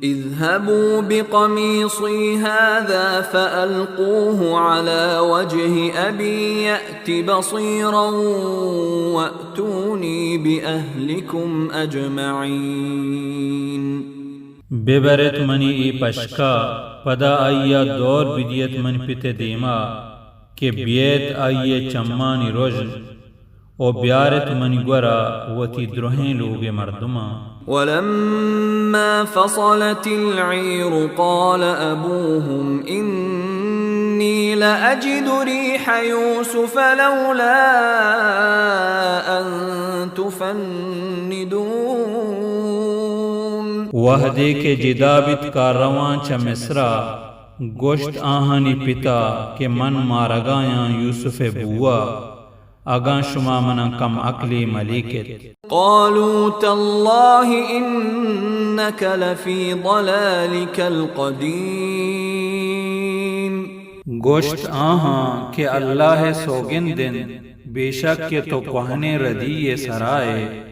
اذهبوا بقميصي هذا فألقوه على وجه أبي يأت بصيرا وأتوني بأهلكم أجمعين. ببرت منی اے پشکا، پدا آئی ءَ دور بدیت منی پت ءِ دیما کہ بیئیت آئی ءِ چمانی رژن، ءُ بیارت منی گورا وتی درہیں لوگ ءِ مردماں۔ ولما فصلت العير قال أبوهم إني لأجد ريح يوسف لولا أن تفندون۔ وہدے کہ جدا بیت کارواں چہ مصرا، گوشت آہانی پتا کہ من مارگایاں یوسف ءِ بوا، اگاں شما منا کم عقلے ملیکت۔ قالوا تالله إنك لفي ضلالك القديم۔ گوشت آہاں کہ اللہ ءِ سوگند انت، بے شک کہ تو کوہنیں ردی ءِ سرا ئے۔